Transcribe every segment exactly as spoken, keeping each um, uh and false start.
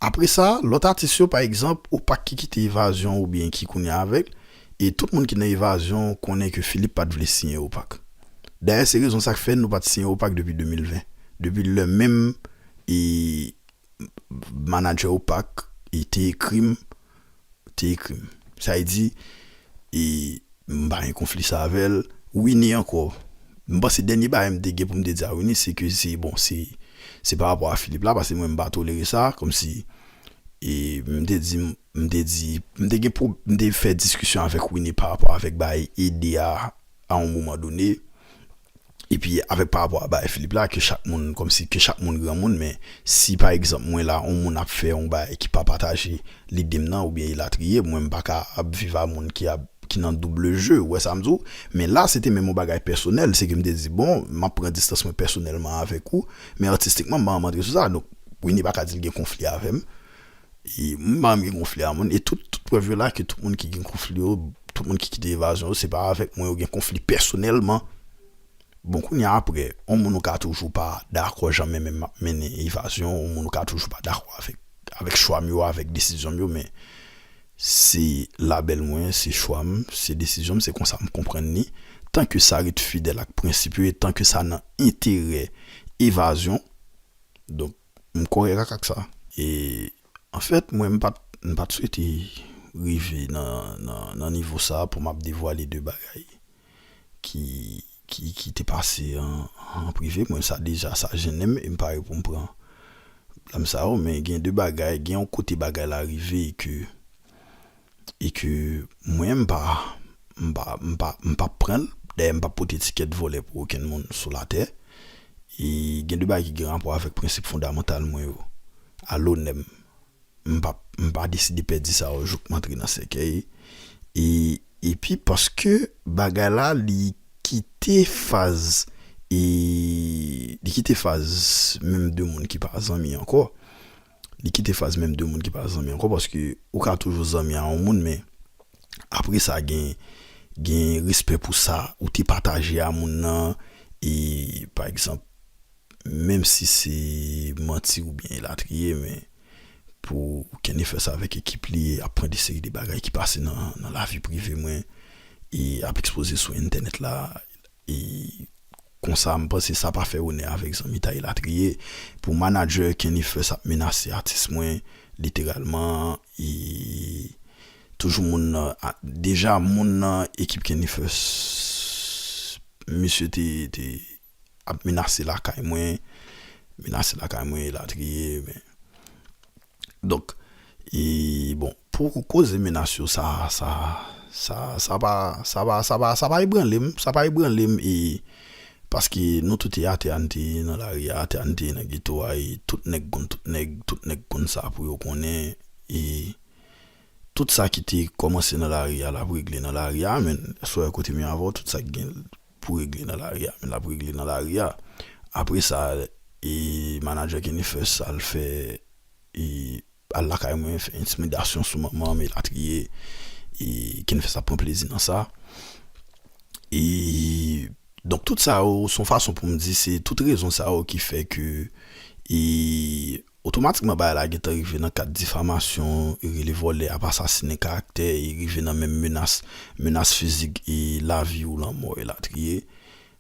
Apre sa, lòt atis yo, pa egzanp, Opak ki kite Evazyon oubyen ki kounye a avè l, e tout moun ki nan Evazyon konnen ke Philippe pa t vle siyen Opak. Dayè, se rezon sa k fè nou pa t siyen Opak depi de mil ven. Depi lè menm, e, manadjè Opak, e, te ekri m, te ekri m. Sa vle di, e, m pa gen konfli sa avè l. Winnie ankò. M panse dènye bagay m te gen pou m te di a Winnie, se ke se, bon, se, se pa rapò a Philippe la, paske mwen m pa tolere sa, kòmsi, e, m te di, m te di, m te gen pwob-, m te fè diskisyon avèk Winnie pa rapò avèk bagay ede a, a yon moman done. Epi avèk pa rapò a bagay Philippe la, ke chak moun, kòmsi ke chak moun granmoun, men si pa egzanp mwen la, yon moun ap fè yon bagay ki pa pataje lide m nan, oubyen elatriye, mwen m pa ka ap viv a moun ki ap, ki nan double jeu, ou wè sa m di w? Men la, se te menm yon bagay pèsonèl, se ke m te di, bon, m ap pran distans mwen pèsonèlman avèk ou, men atistikman, m pa antre sou sa, donk, Winnie pa ka di l gen konfli avè m, e m pa menm gen konfli a moun, e tout, tout prèv yo la, ke tout moun ki gen konfli yo, tout moun ki kite Evazyon yo, se pa avèk mwen yo gen konfli pèsonèlman. Bon, kounye a apre, yon moun ou ka toujou pa dakò jan mwen menm m ap mennen Evazyon, yon moun ou ka toujou pa dakò avèk, avèk chwa m yo, avèk desizyon m yo, men se labèl mwen, se chwa m, se desizyon m, se konsa m konprann li. Tan ke sa ret fidèl ak prensip yo, e tan ke sa nan enterè Evazyon, donk, m kòrèk ak, ak sa. E, anfèt, mwen, m pa t, m pa t swete rive nan, nan, nan nivo sa pou m ap devwale de bagay ki, ki, ki te pase an, an prive. Mwen, sa deja, sa jennen m, e m pare pou m pran blèm sa yo, men gen de bagay, gen yon kote bagay la rive e ke, e ke mwen, m pa, m pa, m pa, m pa pran l. Dayè, m pa pote etikèt vòlè pou okenn moun sou latè. E gen de bagay ki gen rapò avèk prensip fondamantal mwen yo, a lonè m. M pa, m pa deside pèdi sa yo jouk m antre nan sèkèy. E, epi paske bagay la, li kite faz, e, li kite faz menm de moun ki pa zanmi ankò. Li kite faz menm de moun ki pa zanmi ankò, paske ou ka toujou zanmi a yon moun, men apre sa, gen, gen respè pou sa ou te pataje a moun nan, e, pa egzanp, menm si se manti oubyen elatriye, men pou Kenny fè sa avèk ekip li, ap pran de seri de bagay ki pase nan, nan lavi prive mwen, e ap ekspoze sou entènèt la, e konsa, m panse sa pa fè onè avèk zanmitay elatriye. Pou manadjè Kenny First ap menase atis mwen, literalman, e toujou moun nan, a, deja moun nan ekip Kenny First, misye te, te ap menase lakay mwen, menase lakay mwen, elatriye, men Donk, e, bon, pou koze menas yo, sa, sa, sa, sa pa, sa pa, sa pa, sa pa ebranle m, sa pa ebranle m, e, paske nou tout te atè a, n te nan lari a, atè a, n te nan geto a, e tout nèg konn tout nèg, tout nèg konn sa pou yo konnen, e tout sa ki te kòmanse nan lari a, l ap regle nan lari a, men, èske w wè kote m ye avè w, tout sa ki gen pou regle nan lari a, men l ap regle nan lari a. Apre sa, e, manadjè Kenny First al fè, e, al lakay mwen, fè entimidasyon sou manman m, elatriye, e, Kenny First ap pran plezi nan sa. E, donk, tout sa yo, se yon fason pou m di, se tout rezon sa yo ki fè ke, e, otomatikman, bagay la gentan rive nan kad difamasyon, e rele vòlè, ap asasinen karaktè, e rive nan menm menas, menas fizik, e lavi ou lanmò, elatriye.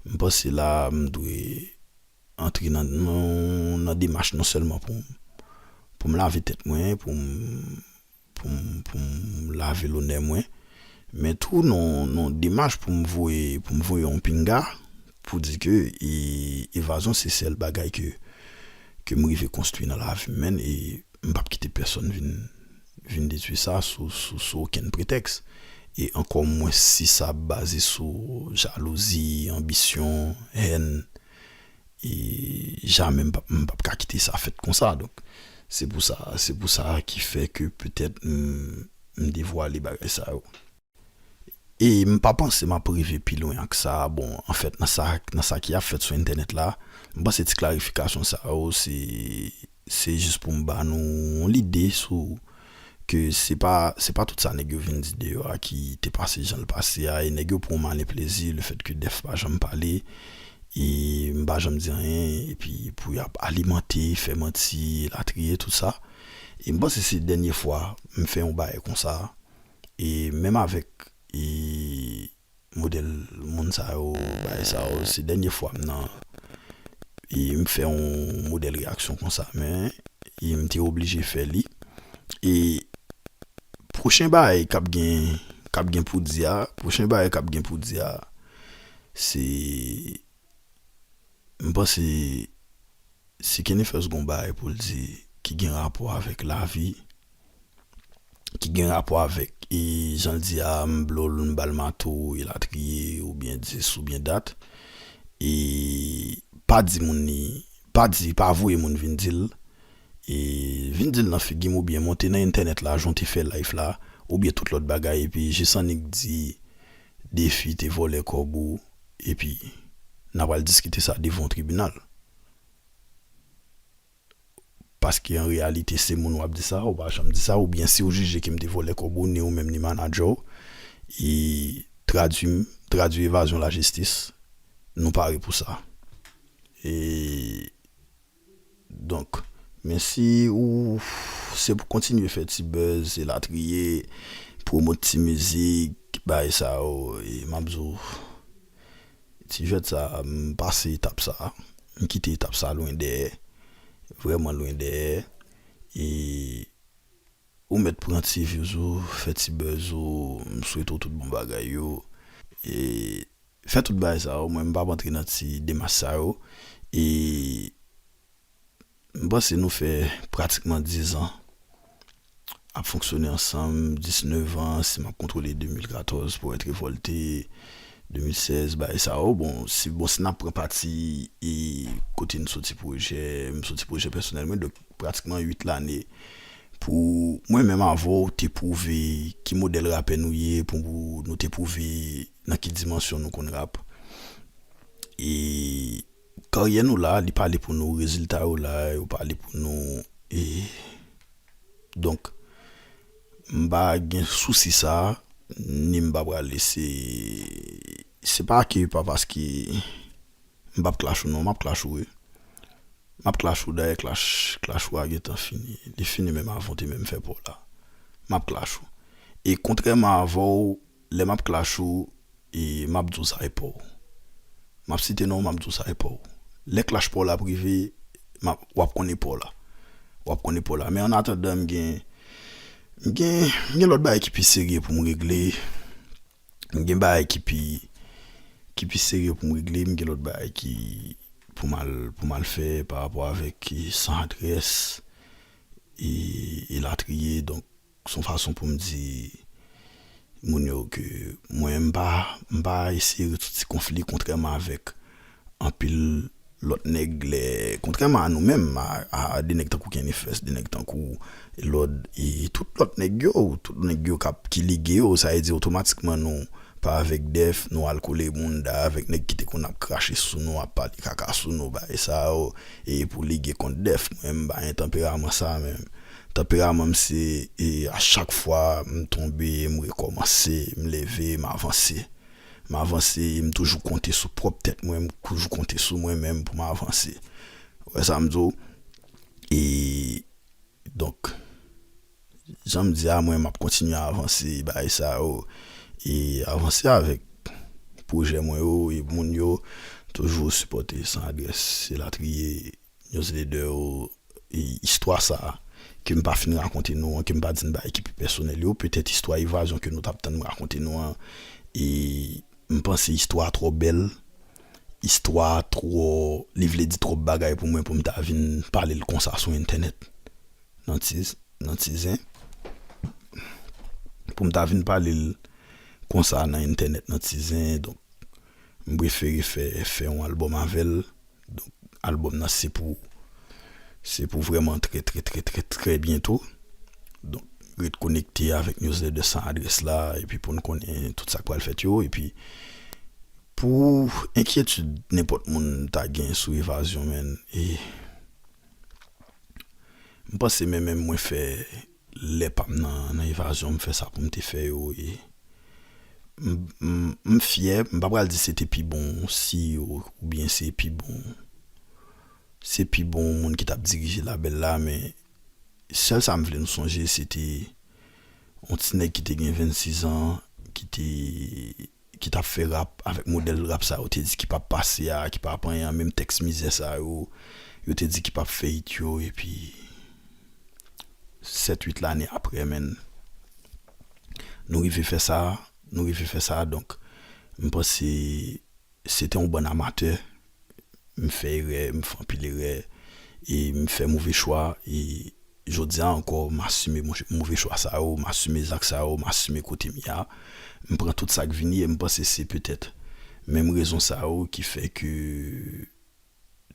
M panse la, m dwe antre nan, nan, nan demach non sèlman pou m, pou m lave tèt mwen, pou m, pou m, pou m lave lonè mwen, men tou nan, nan demach pou m voye, pou m voye yon pinga, pou di ke, e, Evazyon se sèl bagay ke, ke m rive konstwi nan lavi m, menn, e m p ap kite pèsonn vin, vin detwi sa sou, sou, sou okenn pretèks. E ankò mwens si sa ap baze sou jalouzi, anbisyon, hèn, e jamè m p ap, m p ap ka kite sa fèt konsa. Donk, se pou sa, se pou sa ki fè ke petèt m, m devwale bagay sa yo. E m pa panse m ap rive pi lwen ak sa. Bon, anfèt, nan sa, nan sa ki ap fèt sou entènèt la, m panse ti klarifikasyon sa yo, se, se jis pou m ba nou yon lide sou ke se pa, se pa tout sa nèg yo vin di deyò a ki te pase jan l pase a, e nèg yo pran yon malen plezi, lefètke Dèf pa janm pale, e m pa janm di anyen, epi pou y ap alimante, fè manti, elatriye, tout sa. E m panse se dènye fwa m fè yon bagay konsa. E menm avèk e modèl moun sa yo, bagay sa yo, se dènye fwa m nan e m fè yon modèl reyaksyon konsa, men e m te oblije fè li. E pwochen bagay k ap gen k ap gen pou di a, pwochen bagay k ap gen pou di a, se, m panse si Kenny First gon bagay pou l di ki gen rapò avèk lavi, ki gen rapò avèk e jan l di a, m blo l, m ba l mato, elatriye, oubyen dis, oubyen dat, e pa di moun li, pa di, pa voye moun vin di l, e vin di l nan figi m, oubyen monte nan entènèt la, jan w te fè live la, oubyen tout lòt bagay, epi jis annik di Defi te vòlè kòb ou, epi n a pral diskite sa devan yon tribinal. Paske an reyalite, se moun w ap di sa, ou pa janm di sa, oubyen si w jije ke m te vòlè kòb ou, ni ou menm ni manadjè w, e tradui, tradui evazyon lajistis, nou pare pou sa. E Donk, men si ou se pou kontinye fè ti buzz, elatriye, pwomot ti mizik, bagay sa yo, e m ap di w, ti jwèt sa, m pase etap sa, m kite etap sa lwen dèyè, vrèman lwen dèyè, e ou mèt pran ti views ou, fè ti buzz ou, m swete w tout bon bagay yo, e fè tout bagay sa yo, mwen m p ap antre nan ti demach sa yo. E m panse nou fè pratikman diz an ap fonksyone ansanm, disnèf an, si m ap kontwole de mil katòz, Powèt Revòlte, de mil sèz, bagay sa yo. Bon, si, bon, si n ap pran pati e kote n soti pwojè, m soti pwojè pèsonèl mwen, donk pratikman uit lane pou mwen menm avè w te pwouve ki modèl rapè nou ye, pou nou te pwouve nan ki dimansyon nou konn rap. E karyè nou la, li pale pou nou, rezilta yo la, yo pale pou nou. E donk, m pa gen sousi sa, ni m pa pral lese. Se pa ke pa paske m p ap clash ou non, m ap clash ou wi. M ap clash ou, dayè clash, clash ou a gentan fini. Li fini menm avan w te menm fè pa w la. M ap clash ou. E kontrèman avè w, lè m ap clash ou, e m ap di w sa e pa w. M ap site non w, m ap di w sa e pa w. Lè clash pa w la ap rive, m ap, w ap konn e pa w la. W ap konn e pa w la. Men an atandan, m gen, m gen, m gen lòt bagay ki pi serye pou m regle. M gen bagay ki pi, ki pi serye pou m regle. M gen lòt bagay ki pou m al, pou m al fè pa rapò avèk, e, San Adrès, e, elatriye. Donk, se yon fason pou m di moun yo ke mwen, m pa, m pa eseye rezoud ti konfli, kontrèman avèk anpil lòt nèg, lè, kontrèman a nou menm, a, a, a de nèg tankou Kenny First, de nèg tankou Lòd, e tout lòt nèg yo, tout nèg yo k ap, ki lige yo, sa vle di otomatikman nou pa avèk Dèf, nou al kole bounda avèk nèg ki te konn ap krache sou nou, ap pale kaka sou nou, bagay sa yo, e pou lige kont Dèf, mwen m pa gen tanperaman sa menm. Tanperaman m se, e a chak fwa m tonbe, m rekòmanse, m leve, m avanse. M avanse, e m toujou konte sou pwòp tèt mwen, m toujou konte sou mwen menm pou m avanse. Ou wè sa m di w? E donk, jan m di a, mwen m ap kontinye avanse, bagay sa yo, e avanse avèk pwojè mwen yo, e moun yo toujou sipòte San Adrès, elatriye, newsletter yo, e istwa sa a, ke m pa fin rakonte nou an, ke m pa di n bagay ki pi pèsonèl yo, petèt istwa evazyon ke nou t ap tann m rakonte nou an, e m panse istwa a twò bèl, istwa a twò, li vle di twòp bagay pou mwen pou m ta vin pale l konsa sou entènèt. Nan ti, nan ti zen. Pou m ta vin pale l konsa nan entènèt, nan ti zen. Donk, m prefere fè, fè yon albòm avè l. Donk, albòm nan se pou, se pou vrèman trè, trè, trè, trè, trè byento. Donk, ret konekte avèk newsletter San Adrès la, epi pou n konnen tout sa k pral fèt yo, epi pou enkyetid nenpòt moun ta gen sou evazyon, menn, e m panse menm, menm mwen fè lè pa m nan, nan evazyon, m fè sa pou m te fè yo, e m, m, m fyè, m pa pral di se te pi bon C E O, oubyen se pi bon, se pi bon moun ki t ap dirije labèl la, men Sèl sa m vle nou sonje, se te yon ti nèg ki te gen vennsis an, ki te ki t ap fè rap avèk modèl rap sa yo te di ki p ap pase a, ki p ap anyen an, menm tèks mizè sa yo, yo te di ki p ap fè hit yo, epi sèt uit lane apre, menn, nou rive fè sa, nou rive fè sa, donk, m panse se te yon bann amatè, m fè erè, m fè anpil erè, e m fè move chwa, e jodi a ankò, m asime mo- move chwa sa yo, m asime zak sa yo, m asime kote m ye a. M pran tout sa k vini e m panse se petèt menm rezon sa yo ki fè ke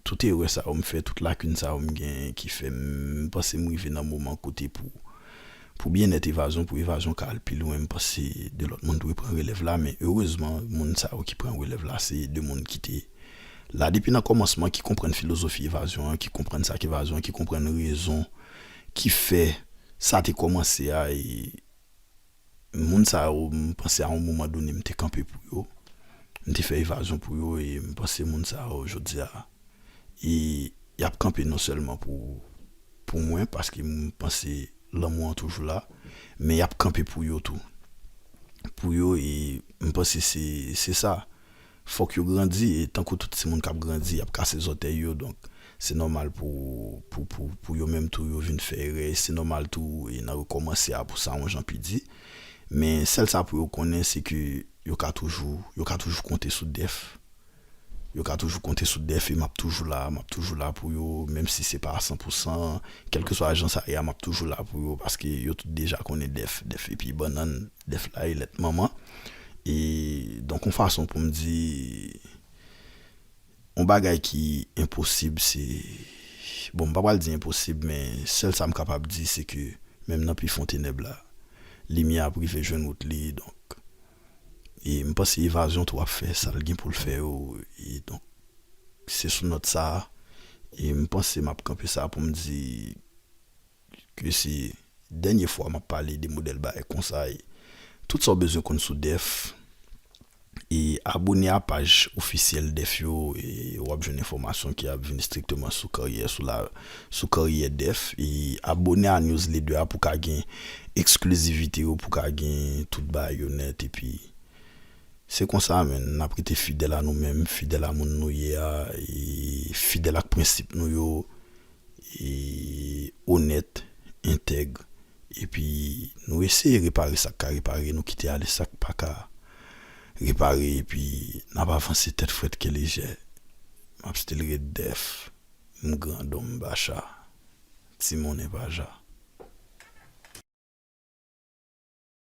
tout erè sa yo m fè, tout lakin sa yo m gen, ki fè m panse m rive nan moman kote pou, pou byennèt Evazyon, pou Evazyon ka al pi lwen, m panse de lòt moun dwe pran relèv la, men erezman, moun sa yo ki pran relèv la, se de moun ki te la depi nan kòmansman, ki konprann filozofi Evazyon an, ki konprann sa k Evazyon an, ki konprann rezon ki fè sa te kòmanse a, e moun sa yo, m panse a yon moman done, m te kanpe pou yo, m te fè Evazyon pou yo, e m panse moun sa yo, jodi a, e y ap kanpe non sèlman pou, pou mwen, paske m panse lanmou an toujou la, men y ap kanpe pou yo tou. Pou yo, e m panse se, se sa. Fòk yo grandi, e tankou tout timoun k ap grandi, y ap kase zòtèy yo, donk se nòmal pou, pou, pou, pou yo menm tou yo vin fè erè, e se nòmal tou, e nan rekòmanse a pou sa yon jan pi di. Men sèl sa pou yo konnen, se ke yo ka toujou, yo ka toujou konte sou Dèf. Yo ka toujou konte sou Dèf, e m ap toujou la, m ap toujou la pou yo, menm si se pa a san pou san, kèlkeswa jan sa ye a, m ap toujou la pou yo, paske yo tout deja konnen Dèf, Dèf epi bannann, Dèf la e lèt manman. E donk, yon fason pou m di, yon bagay ki enposib, se, bon, m pa pral di enposib, men sèl sa m kapab di, se ke menm nan pi fon tenèb la, limyè ap rive jwenn wout li, donk, e m panse Evazyon tou ap fè sa l gen pou l fè yo, e donk, se sou nòt sa a, e m panse m ap kanpe sa pou m di ke se dènye fwa m ap pale de modèl bagay konsa, e tout sa w bezwen konn sou Dèf, e abone a paj ofisyèl Dèf yo, e w ap jwenn enfòmasyon ki ap vin estrikteman sou karyè, sou la, sou karyè Dèf, e abone a newsletter a pou ka gen eksklizivite yo, pou ka gen tout bagay yo nèt, epi se konsa, menn, n ap rete fidèl a nou menm, fidèl a moun nou ye a, e fidèl ak prensip nou yo, e onèt, entèg, epi nou eseye repare sa k ka repare, nou kite ale sa k pa ka repare, epi n ap avanse tèt frèt kè lejè. M ap still ret Dèf, m grandon, m bacha, timoun e paja.